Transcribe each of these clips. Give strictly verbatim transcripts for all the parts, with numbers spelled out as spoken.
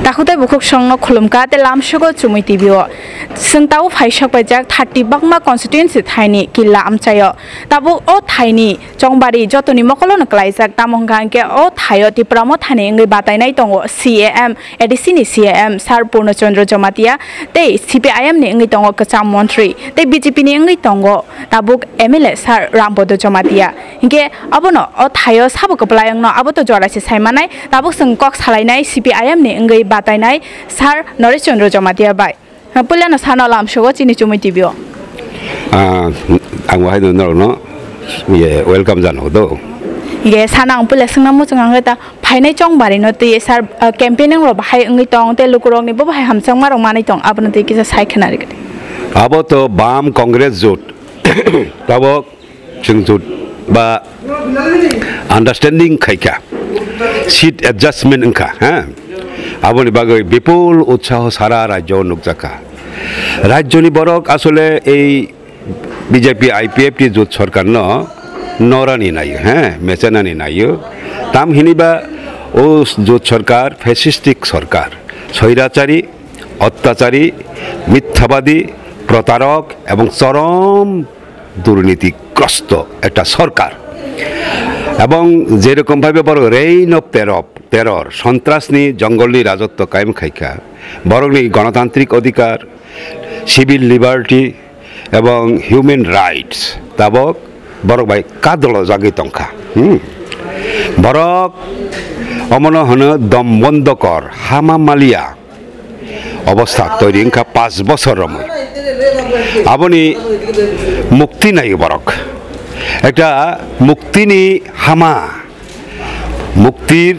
Takhuk tei bukhuk songno khulumkha tei lamsogo Chumui T V o. Chwng tabuk phai sok paijak thirty bakma constituency thaini killa amchaio. Tabuk o thaini chongbari jotoni mokolono klaijak, tamo hwnkha hwnkhe o thaio Tipra Mothani wngwi batainai tongo C A M, A D C ni C A M Sir Purno Chandra Jamatia tei C P I M ni wngwi tongo kwcham montri tei B J P ni wngwi tongo tabuk M L A Sir Rampodo Jamatia. Hinkhe abono o thaio sabo kwplai wngno abo to jora se sai manai, tabuk chwng kok salainai C P I M ni wngwi batainai Sir Noresh Chandra Jamatia bai. Puilano sano lamsogo chini Chumui T V o. Ah, ang bo hai norokno, ye, welcome jano do. Ye, sano ang puila swngna muchung ang ta phainai chongbari no twi sir, ah, campaigning rok bahai wngwi tong tei lukurok ni bo bahai hamjakma rok manwi tong, abono twi kisa sai khna rwgwi. Abo to bam Congress jot. Tabok chwng jot ba understanding khaikha, seat adjustment wngkha, ha? Aboni bagwi bipul utsaho sara rajyo nukjakha. Rajyoni borok asole ei B J P I P F T jot sorkarno norani naio, ha? Mechenani naio. Tam hiniba o jot sorkar fascistic sorkar, soirachari, ottachari, mithabadi, protarok ebong chorom durnitigrosto ekta sorkar. Ebong jerokom bhabe borok reign of terror, terror, sontrasni, jongolni rajotto kayem khaikha, borokni gonotantrik odhikar, civil liberty ebong human rights tabok borok bai kadolo jagwi tongkha. Hmm. Borok omono hwno dom bondokor, hama maliya obostha toiri wngkha panch bosor romwi. Aboni mukti naio borok. Ekta muktini hama, muktir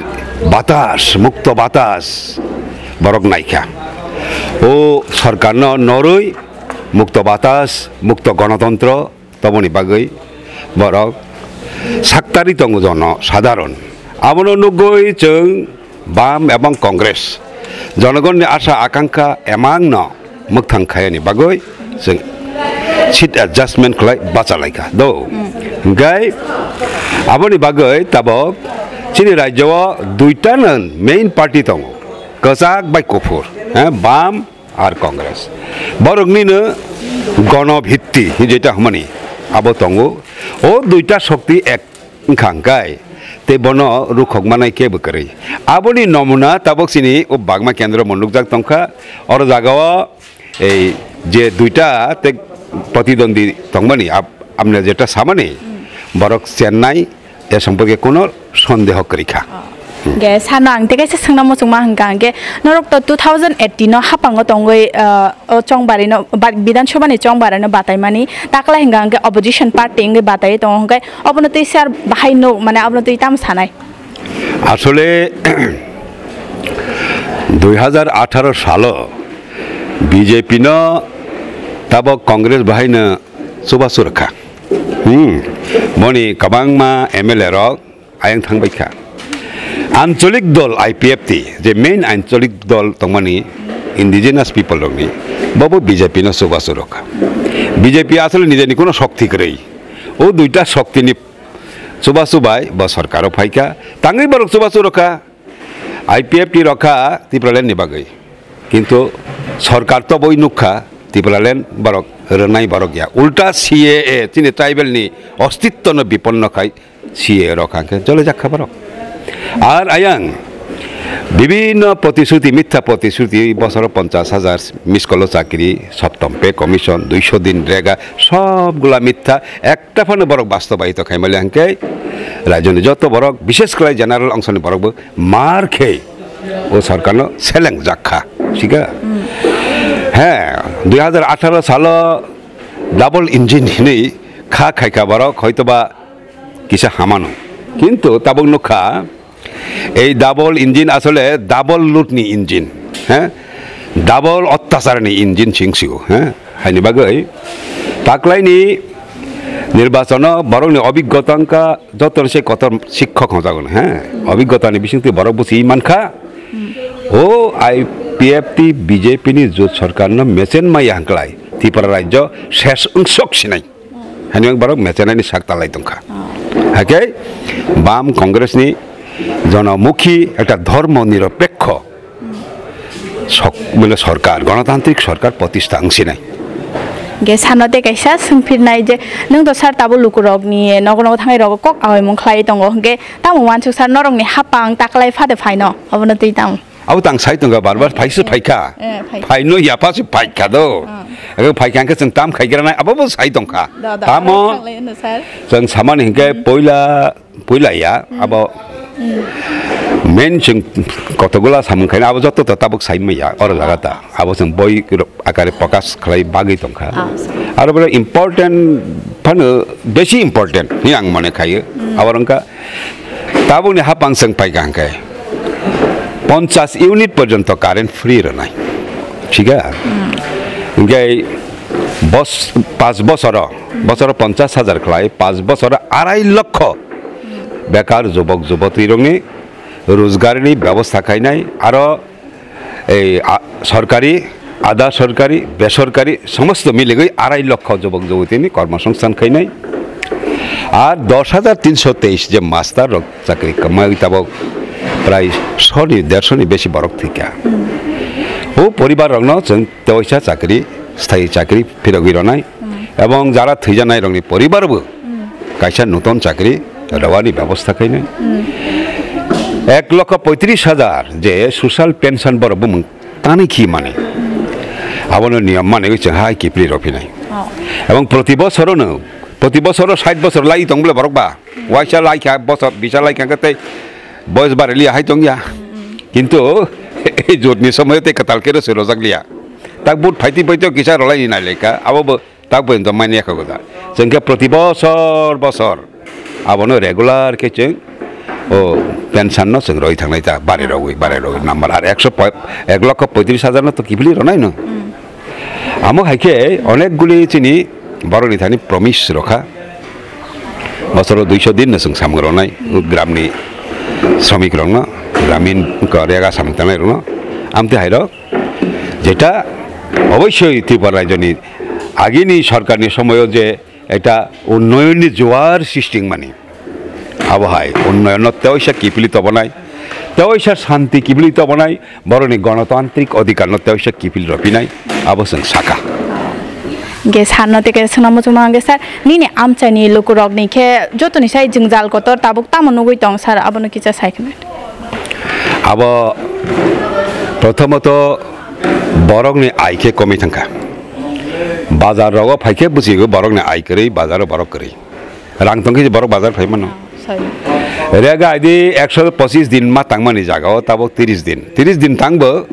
batas, mukto batas borok naikha. O sorkarno norwi mukto batas, mukto gonotontro, toboni bagwi borok saktari tongo jono sadharon. Abono nugwi chwng bam ebong Congress jonogonni asha akankha emangno mwkthang khayani bagwi chwng seat adjustment khlai bachalaikha do. Hwnkhe aboni bagwi tabok chini rajyo o duitano main party tongo, kwchak bai kuphur, eh, bam ar Congress. Boroknino gono bhitti hinwi jeita hwnmani abo tongo. O duita shokti ek wngkha hwnkhe tei bono rukhok manai kebo kwrwi. Aboni nomuna tabok chini o bagma kendro mo nukjak tongkha. Oro jagao ei je duita tei protidwandi tongmani, ap-, apni jeta samani, borok chennai, e somporke kono sondeho kwrwi kha. Ge sano ang tei kaisa swngna muchungma hwnkha hwnkhe norok to two thousand eighteen no hapango tongwi, ah, o chongbari no ba-, Bidhan Sabha ni chongbari no bataimani taklai hwnkha hwnkhe opposition party wngwi bataiwi tongo hwnkhe obono tei sir bahai nuk mane abono tei tamo sanai? Asole dui hajar atharo salo B J P no tabok Congress bahai no chubachu rwkha. Hmm. Boni kwbangma M L A rok ayang thangbai kha. Ancholik dol I P F T, je main ancholik dol tongmani indigenous people rokni, bobo B J P no chubachu rwkha. B J P asole nijeni kono shokti kwrwi. O duita shokti ni chubachu bai bo sorkaro phaikha. Tangwi borok chubachu rwkha. I P F T rokha Tipraland ni bagwi. Kintu sorkar to boi nukha Tipraland borok rwnai borok ya. Ulta C A A chini tribal ni ostitto no biponno khai C A A rok hangkhe jole jakha borok. Ar ayang bibhinno protisruti, mitha protisruti, bosoro ponchash hajar miskolo chakri, soptom pay commission, duisho din rega, sobgula mitha, ek Tephano borok bastobaito khaimali hwnkhe rajyoni joto borok, bishes khlai general ongsoni borokbo mar khe o sorkarno selengjak kha, sika? He, dui hajar atharo salo double engine hinwi kha khaikha borok, hoitoba kisa hamano. Kintu tabuk nukha, ei double engine asole double load ni engine, he? Double ottachar ni engine sing sio, he? Haini bagwi taklaini nirbachono borokni obiggota wngkha, jotono se kotor sikhok hwnjago, he? Obiggota ni bisingtwi borok buchi mankha. O I P F T B J P ni jot sorkarno mechenmaya hwnkhlai Tripura rajyo ses wngsok sinai. Hani ang borok mechenani sak talai tongkha. Hake bam Congress ni jonamukhi ekta dhormo niropekho sok-, mane sorkar, gonotantrik sorkar protistha wngsinai. Hingke sano tei kaisa swngphirnai je, nwng to sir tabuk lukurokni nogo nogo thangwi rogo kok awaimung khlai tongo, hingke tamo uansuk sir norokni hapang taklai phade phaino, obono twi tamo? Abo tang sai tongkha, bar bar phaisa phaikha. Eh, phai. Phaino yapha se phaikha do. Ah. Abo phaikha hingke chwng tam khaigranai, abo bo sai tongkha. Da, da, tamo aro thanglai hwno sir. Chwng samani hingke poila puila ya, abo main chwng kotogula samung khaina abo joto to tabuk sai maya oro jaga ta. Abo chwng boi rok akare prokash khlai bagwi tongkha. Ah, sorry. Aro boro important phano besi important hi ang mone khayo. Abo wngkha tabukni hapang chwng paikha hwnkhe ponchas unit porjonto current free rwnai. Thik a? Hwnkhe bos-, pas bosoro, bosoro ponchas hajar khlai, pas bosoro arai lokho bekar jubok jubotirokni rojgarni bebosta khainai, aro ei, a, sorkari, adha sorkari, besorkari somosto miligwi arai lokho jubok jubotirokni kormosongsthan khainai. Ar dos hajar tinso teis je master rok chakri kwmawi tabok prai soni dershoni besi borok thwikha. O poribar rokno chwng tewaisa chakri, sthayi chakri phirogwi ronai. Ebong jara thwijanairokni poribarbo kaisa nuton chakri rwani bebosta khainai. Ek lokho poitris hajar je social pension borok bumung tanwi khi mani. Abono niyom mani chwng hai kiphilwi rw phinai. Oh. Ebong proti bosorono, proti bosoro sait bosor lai tong bole borok ba. Waisa lai kha bosor, bisa lai kha tei boyos bariliya hai tong ya. Kintu ei jotni somoyo tei kwtal khe rw se rojak liya. Tak but phaiti phaito kisa rwlaini nai lai kha. Abo bo tak bo hinto mani yakha goda. Chwng khe proti bosor bosor abono regular khe chwng o pension no chwng roi thangnai ta bare rogwi, bare rogwi number ar ekso po-, ek lokho poitris hajar no to kibili ronai no. Amo hai khe onek guli chini borokni thani promise rokha. Bosoro duiso din no chwng samung ronai gramni sromik rokno, gramin ko rega samung tangnai rokno. Amte hai rok jeta oboisoi Tripura rajyoni agini sorkarni somoyo je ekta unnayonni juar srishti wngmani. Abo hai unnayono tewaisa kipili tobonai, tewaisa shanti kipili tobonai, borokni gonotantrik odhikarno tewaisa kipili rwphinai, abo chwng sakha. Hingke sarno tei kaisa swngna muchungma hingke sir, nini amchaini lukurokni khe jotoni sai jwngjal kotor tabuk tamo nugwi tong sir, abono kisa sai khna. Abo prothomoto borokni ai khe komwi thangkha. Bazar rogo phai khe bujigo borokni ai kwrwi, bazaro borok kwrwi. Rang tong khe borok bazar phai mano. Sorry. Rega adi ekso pochis din ma tangmani jaga o tabok tiris din. Tiris din tangbo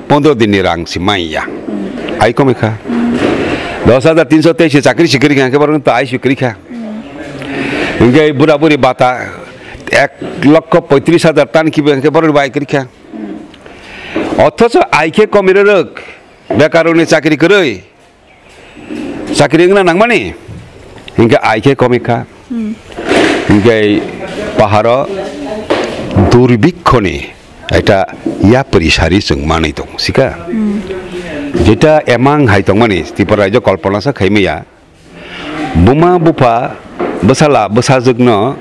pondro din ni rang si mai ya. Ai komwi kha. Dos hajar tinso teis se chakri si kwrwi kha, hwnkhe borok to ai si kwrwi kha. Hwnkhe bura buri bata ek lokho poitris hajar tan kibo hwnkhe borok bai kwrwi kha. Othocho ai khe komwi rwrwk, bekarokni chakri kwrwi, chakri wngna nangmani, hinkhe ai khe komwi kha. Hinkhe paharo durbikkhoni ekta yapri sari chwng manwi tongo, sika? Jeta emang hai tongmani, Tripura rajyo kolpona sa khaimaya. Buma bupha bwsala bwsajwkno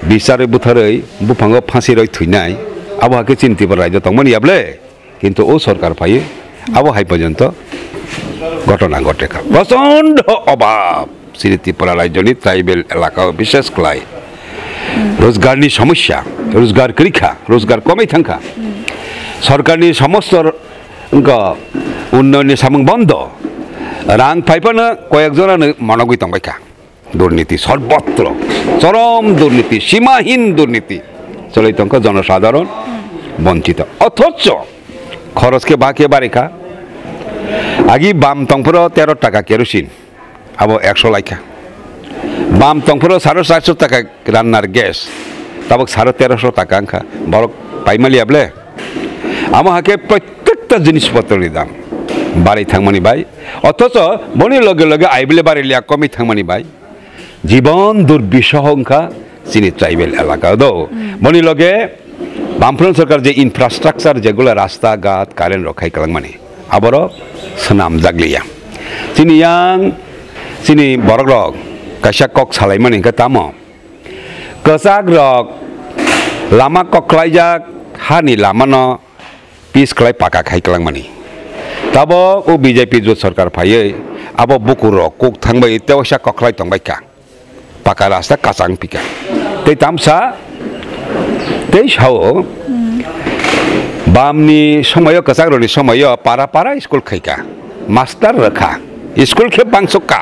bisarwi butharwi buphango phansi roi thwinai, abo hakhe chini Tripura rajyo tongmani yable, kintu o sorkar phaiwi abo hai porjonto ghotona ghote kha. Prochondo obhab chini Tripura rajyoni tribal elaka o bishes khlai rojgarni somosya, rojgar kwrwi kha, rojgar komwi thang kha. Sorkarni somosto wngkha unnayonni samung bondo. Rang phaiphano koyek jonano monogwi tongbaikha. Durniti sorbotro, chorom durniti, simahin durniti choli tongkha, jonosadharon bonchito. Othocho khoros khe ba khe barikha. Agi bam tongphoro tero taka kerosene. Abo ekso laikha. Bam tongphoro saro charso taka rannar gas, tabok saro teroso taka wngkha. Borok paimaliya ble? Amo hakhe prottekta jinis potroni dam barai thangmani bai. Othocho boni loge loge ai ble barai liya, komwi thangmani bai. Jibon durbisoho wngkha chini tribal elaka do. Boni loge Bamfront sorkar je infrastructure, jegula rasta, ghat, current rok khai kwlangmani, aborok swnamjak liya. Chini yang, chini borok rok kaisa kok salaimani hwnkhe tamo? Kwchak rok lama kok khlaijak, hani lama no pis khlai paka khai kwlangmani. Tabok o B J P jot sarkar phaiwi abo bukur rok kuk thangbai tewaisa kokhlai tongbai kha. Paka rasta kachang pika. Tei tamsa tei sao bamni somoyo kwchak rokni somoyo para para school khaika. Master rwkha. School khe bangsukka.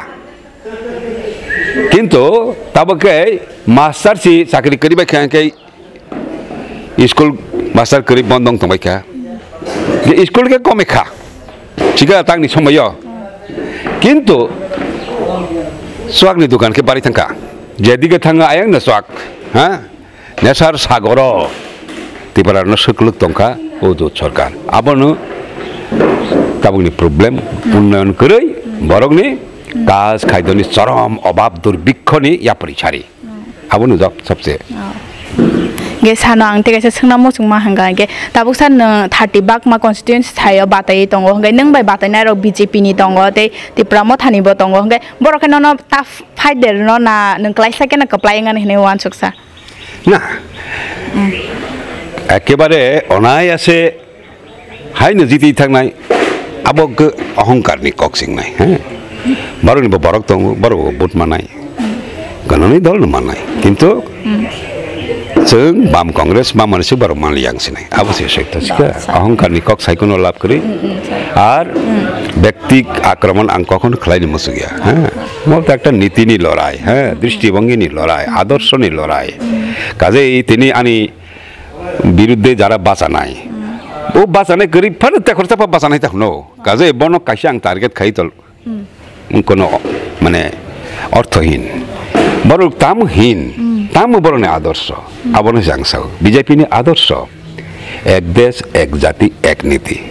Kintu tabok khe master si chakri kwrwi bai kha khe school master kwrwi bondong tongbai kha. Je school khe komai kha. Chikha tangni somoyo. Kintu swakni dukan khe bari thangkha. Jedige thanga ayang na swak. Ha? Nesar sagoro Tipra no swklwk tongkha o jot sarkar. Abono tabukni problem, unnayon kwrwi, borokni kaj khaidoni chorom obab durbikkhoni yapri sari. Abo nujak sabse. Oh. Ge sano ang tei kaisa swngna muchungma hwnka, ge tabuk sa nwng thirty bakma constituency thaio bataiwi tongo, hwnkhe nwng bai batainai rok B J P ni tongo, tei Tipra Motha ni bo tongo, hwnkhe borok khe nono ta fight der no na nwng klaisa khe no kwplai wngani hinwi uansuksa. Na. Ekebare onayase haino jiti thangnai, abo khe ohongkarni kok singnai, he? Borokni bo borok tongo, borok bo vote manai. Ganani dol no manai. Kintu chwng bam Congress ma mansi borok manliya ang sinai. Abo se soito sikha. Ohongkarni kok saikono lab kwrwi. Ar bektik akromon ang kokon khlaini muchukya, he? Mo to ekta nitini lorai, he? Dristibongini lorai, adorsoni lorai. Kajei tini ani biruddhe jara bachanai. O bachanai kwrwi phano tekhor chapa bachanai ta hwno. Kajei bono kaisa ang target khai tol. Kono mane orthohin. Borok tamo hin, tamo borokni adorsho. Abono se ang sao. B J P ni adorsho. Ek desh, ek jati, ek niti.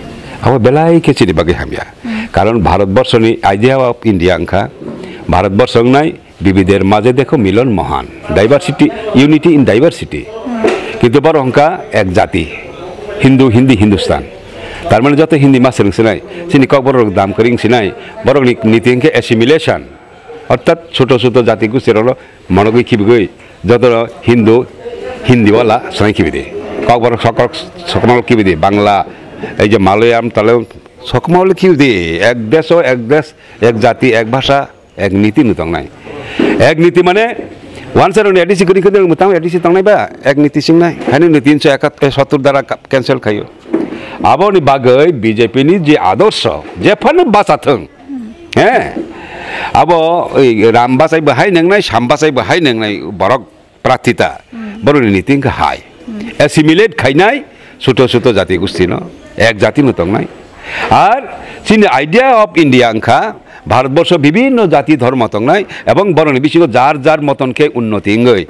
Abo belai khe chini bagwi hamya. Karon Bharat Borshoni idea of India wngkha. Bharat Borsho wngnai Bibidher maje dekho milon mohan, diversity, unity in diversity. Kintu borok hwnkha ek jati, Hindu, Hindi, Hindustan. Tar mane joto Hindi ma swrwng sinai, chini kokborok dam kwrwi wng sinai, borokni niti hwnkhe assimilation. Orthat choto choto jati gosti rokno monogwi khibigwi joto Hindu, Hindi wala swrwng khibidi. Kokborok sok sok sokma kibidi, Bangla, ei je Malayalam, Talam sokma wala khibidi. Ek desh, ek desh, ek jati, ek bhasha. Ek niti no tongnai. Ek niti mane, wansa rokni A D C kwrwi kwrwi mwtang A D C tongnai ba, ek niti singnai. Haino ni tinsho ekattor, eh, sottor dara ka-, cancel khaio. Aboni bagwi B J P ni je adorsho, jephano bacha thung. He? Abo, oi, Ram bachai bo hai nwngnai, Sam bachai bo hai nwngnai borok. Prathita, borokni niti wngkha hai. Assimilate khainai suto suto jati gustino, ek jati no tongnai. Ar chini idea of India wngkha Bharatborsho bibhinno jati dhormo tongnai ebong borokni bisingo jar jar moton khe unnoti wngwi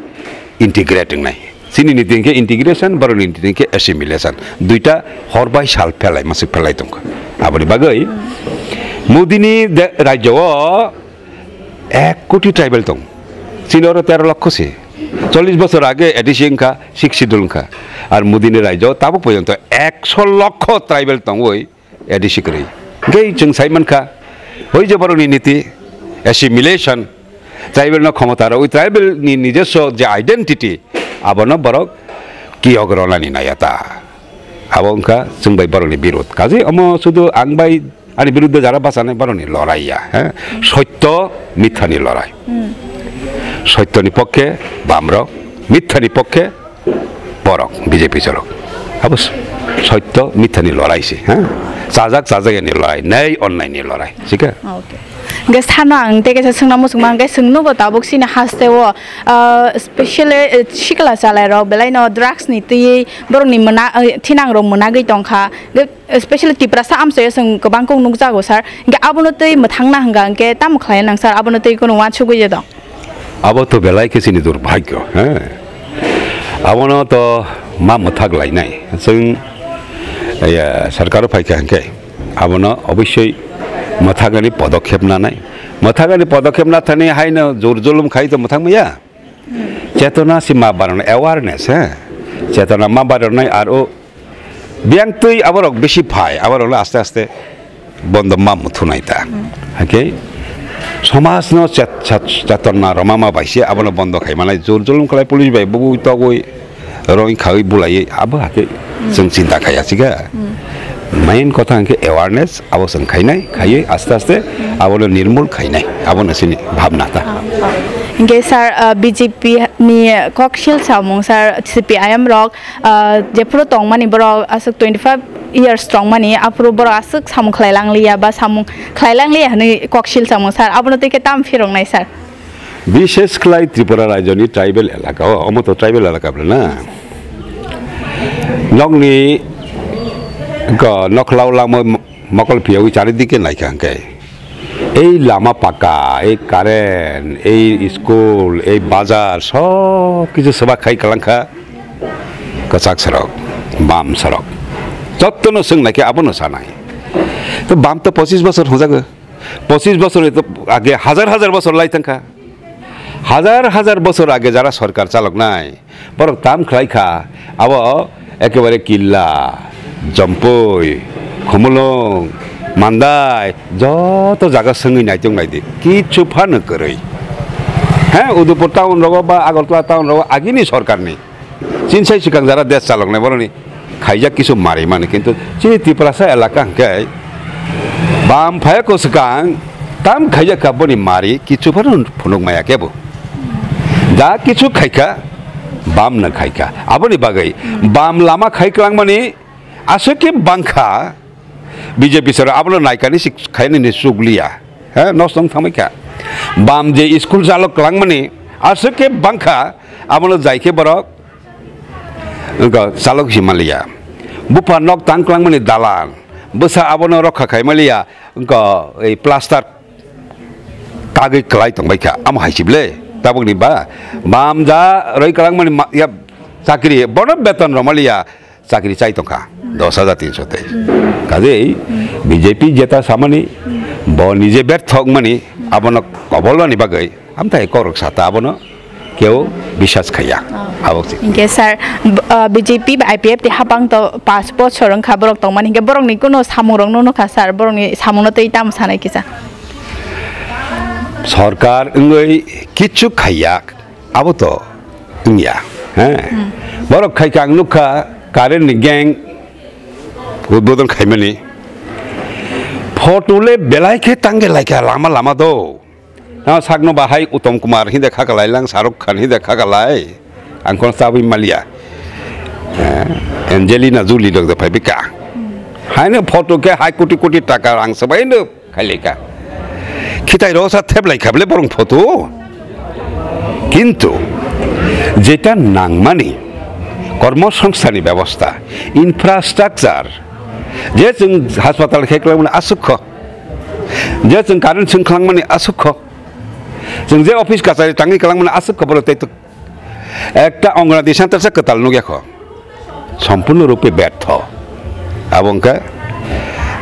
integrate wngnai. Chini niti wngkhe integration, borokni niti wngkhe assimilation. Duita hor bai sal phelai masuk phelai tongkha. Aboni bagwi Modini de-, rajyo o ek koti tribal tong. Chini oro tero lokho se. Chollish bochor age A D C wngkha, six schedule wngkha. Ar Modini rajyo tabuk porjonto ekso lokho tribal tongwi A D C kwrwi. Hwnkhe chwng sai mankha, hoi je borokni niti, assimilation, tribal no khomota rwwi tribal ni nijoswo je identity, abono borok kiyok ronani naiya ta. Abo wngkha chwng bai borokni birod. Kaje omo sudu ang bai ani biruddhe jara bachanai borokni lorai ya, he? Sotto mithani lorai. Sottoni pokkhe bamrok, mithani pokkhe borok B J P sorok. Abo s-, sotto mithani lorai se, he? Chajak chajakni lorai, nei onnai ni lorai, sikhe? Okay. Hingke sano ang tei kaisa swngna muchungma hingke chwng nugo tabuk chini haste o, ah, specially, eh, sikla chalai rok belai no drugs ni twi borok ni mona, eh, thinang rok monagwi tongkha. Hingke specially Tiprasa amchaio chwng kwbang kok nukjago sir. Hingke abono twi mwthangna hwnka hingke tamo khlai nang sir, abono twi kunu uansugwi je tong. Abo to belai khe chini durbhagyo, he. Abono to ma mwthak lainai. Chwng, ya, sarkar phaikha hingke. Abono obossoi mwthagani podokhep nanai. Mwthagani podokhep nathani haino jor julum khai to mwthang maya. Chetona si ma baranai, awareness, he. Chetona ma baranai ar o biyang twi aborok bisi phai, aborok aste aste bondo ma muthunai ta. Hake somaj no chet-, chet-, chetona roma ma bai se abono bondo khai manai jor julum khlai police bai bugui togui roi khaui bulai abo hake chwng chinta khai achiga. Main kotha hwnkhe awareness, abo chwng khainai, khaiwi aste aste abono nirmul khainai, abono chini bhabna ta. Hingke sir, ah, B J P ni koksil samung sir, C P I M rok, ah, jephuru tongmani borok aswk twenty five years tongmani, aphuru borok aswk samung khlai langliya ba samung khlai langliya hwnwi koksil samung sir, abono twi khe tam phiroknai sir? Bishesh khlai Tripura rajyoni tribal elaka o, omo to tribal elaka bwle na? Nokni ko nokhlao lama mokol phiyawi charidike naikha hwnkhe, ei lama paka, ei current, ei school, ei bazar, sob kichu swbak khai kwlangkha kwchak sorok, bam sorok. Jottono swng naikhe abono sanai. To bam to pochis bosor hwnjago. Pochis bosor to age hajar hajar bosor lai thangkha. Hajar hajar bosor age jara sorkar chaloknai, borok tam khlai kha, abo ekebare Killa, Jompui, Khumulwng, Mandai, joto jaga swngwi naitok naidi, kichu phano kwrwi. He, Udupur town rogo ba Agartala town rogo agini sorkarni. Chini sai swkang jara desh chaloknai boroni khaijak kisu mari mani, kintu chini Tiprasa elaka hwnkhe bam phaya ko swkang tam khaijak kha boni mari kisu phano phunuk maya kebo. Da kisu khaikha, bam no khaikha. Aboni bagwi bam lama khai kwlangmani aswk khe bangkha. B J P sara abono naikani si khaini ni chukliya. He, nosto wng thangbai kha. Bam je school chalok kwlangmani aswk khe bangkha, abono jai khe borok wngkha chalok si manliya. Bupha nok tang kwlangmani dalan, bwsa abono rokha khai manliya, wngkha ei plaster kagwi kwlai tongbai kha. Amo hai si ble tabukni ba bam ja roi kwlangmani ma-, ya chakri bono beton rw manliya. Chakri chai tongkha dos hajar tinso tei. Kajei B J P jeta samani bo nije berthok mani abono kobolmani bagwi amthai korok sata abono keu bisas khaiya. Abo se. Hingke sir, b-, ah, B J P ba I P F T hapang to pas bochor wngkha borok tongmani, hingke borokni kuno samungrokno nukha sir, borokni samungno tei tamo sanai kisa? Sorkar wngwi kichu khaiya. Abo to wngya, he? Borok khai khe ang nukha, current ni gang udbodon khaimani. Photo le belai khe tangge laikha lama lama do. Tamo sakno bahai Uttam Kumar hinde khakalai lang, Shahrukh Khan hinde khakalai. Ang kono chabwi maliya. Eh, Angelina Jolie rok de phai bika. Haino photo khe hai koti koti taka rang sabai no. Khailika. Khitai rok sa thep lai kha bole borong photo. Kintu jeta nangmani kormosongsthanni bebosta, infrastructure, je chwng haspatal khe kwlangmani aswk kho, je chwng current swng kwlangmani aswk kho, chwng je office kachari tangwi kwlangmani aswk kho, borok tei Ekta Anganwadi center se kwtal nukya kho. Sompurno rupe bertho. Abo wngkha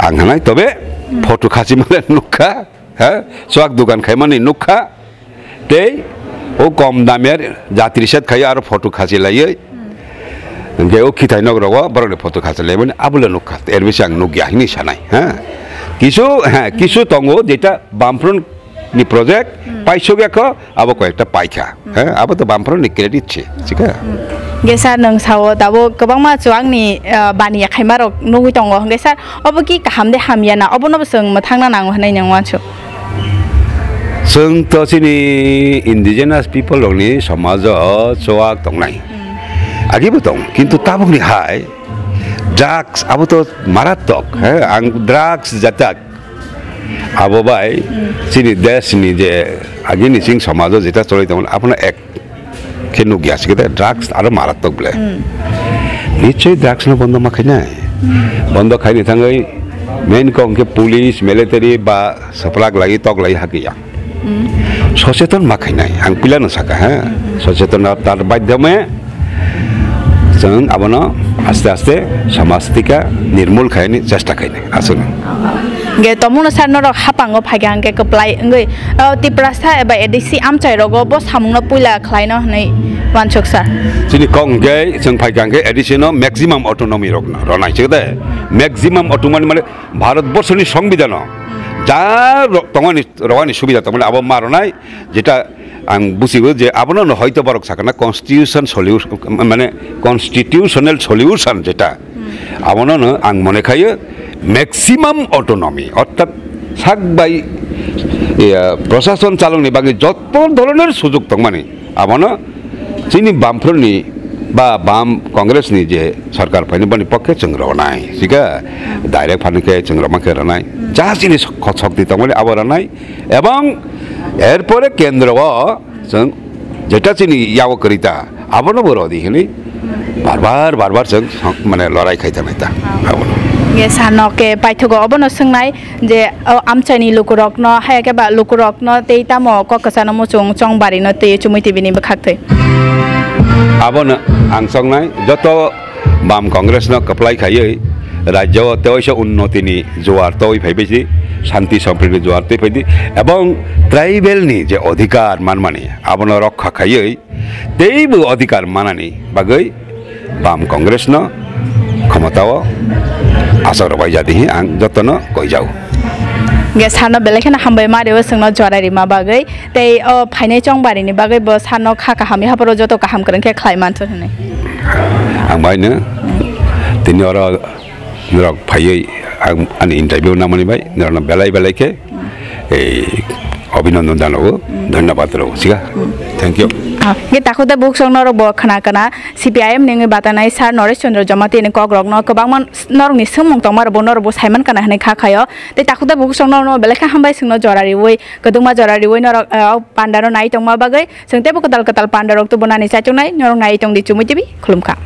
ang hanai tobe photo khachimale nukha, ha? Chuak dukan khaimani nukha. Tei o kom damya jatri set khai aro photo khachi laiwi. Hingke o khitai nok rogo borokni photo khachi laimani abole nukha. Er bisi ang nukya hini sanai, ha? Kisu, ha, kisu tongo jeta bamfront ni project paisok ya kho, abo koyekta paikha. He, abo to bamphoro ni credit se, sika. Hingke sir, nwng sao tabo kwbangma chuakni, ah, bani yakhaima rok nugwi tongo. Hingke sir, obo ki kaham de hamya na, obono bo chwng mwthangna nango hinwi nwng uansuk? Chwng to chini indigenous people rokni somajo chuak tongnai. Agibo tong, kintu tabukni hai drugs abo to maratok, he, ang drugs jatak. Abo bai chini desh ni je agini ching somajo jeta choli tongmani abono ek khe nukya sikhe drugs aro maratok ble. Nichoi drugs no bondo ma khainai. Bondo khaini thangwi main kok hwnkhe police, military ba swprak lai tok lai hakhe ya. Socheton ma khainai ang pilano saka ha. Socheton tar badhyome Chwng abono aste aste samaj thika nirmul khaini chesta khaini aswkno. Hingke tomungno sir norok hapango phaikha hingke kwplai wngwi, o, Tiprasa eba A D C amchai rogo bo samungno puila khlaino hinwi uansuk sir. Chini kok hingke chwng phaikha hingke A D C no maximum autonomy rokno ronai chikde maximum autonomy mane Bharat borsoni songbidano ja ro-, tongani rogani subida tongmani abo ma ronai. Jeta ang bujigo je abono no hoito borok sakana constitution solution, mane constitutional solution jeta. Abono no ang mone khayo maximum autonomy, orthat sak bai, iya, prosason chalokni bagwi joto dhoronor sujog tongmani, abono chini Bamfront ni ba Bam Congress ni je sarkar phainani boni pokhe chwng rwnai, sika direct phano khe chwng rwma khe rwnai, ja chini sok-, shokti tongmani abo rwnai, ebong erpore kendro o chwng jeta chini yago kwrwi ta, abono bo rodi hwnwi bar bar, bar bar chwng, mane, lorai khai ta nai ta. Abono. Ye sano ke paithogo obono swngnai je, o, amchaini lukurokno, haya khe ba lukurokno tei tamo kok kwchano muchung chong barino tei chumui twi bini bwkhak thwi. Abono ang chongnai joto Bam Congress no kwplai khaiwi rajyo o teoisa unnoti ni juar toi phaibai si, shanti sampriti ni juar toi phaidi, ebong tribal ni je odhikar manmani abono rokha khaiwi teibo odhikar manani bagwi Bam Congress no khomotao asok rwbai jadi hi ang jotono koijao. Ge sano belai kheno hambai ma rio sengno jora rima bagwi tei o phainai chong bari ni bagwi bo sano kha kaham yaporo joto kaham kwrwng khe khlai manthun hinwi. Ang bai no tini oro norok phaiwi ang ani interview namani bai norok no belai belai khe ei obhinondon janago, dhonyabad rw sika. Thank you. Ah, ge takhuk da buksong norok bo khna khna C P I M ni wngwi batanai Sir Naresh Chandra Jamatia ni kok rok no kwbangma norok ni swngmung tongma rok bo norok bo saiman kana hinwi kha khaio. Tei takhuk da buksong norok no belai khe hambai sengno jora riwi kwdwngma jora riwi norok, ah, o panda no nai tongma bagwi chwng teibo kwtal kwtal panda rok tubunani chaichuknai norok nai tongdi Chumui T V khulumkha.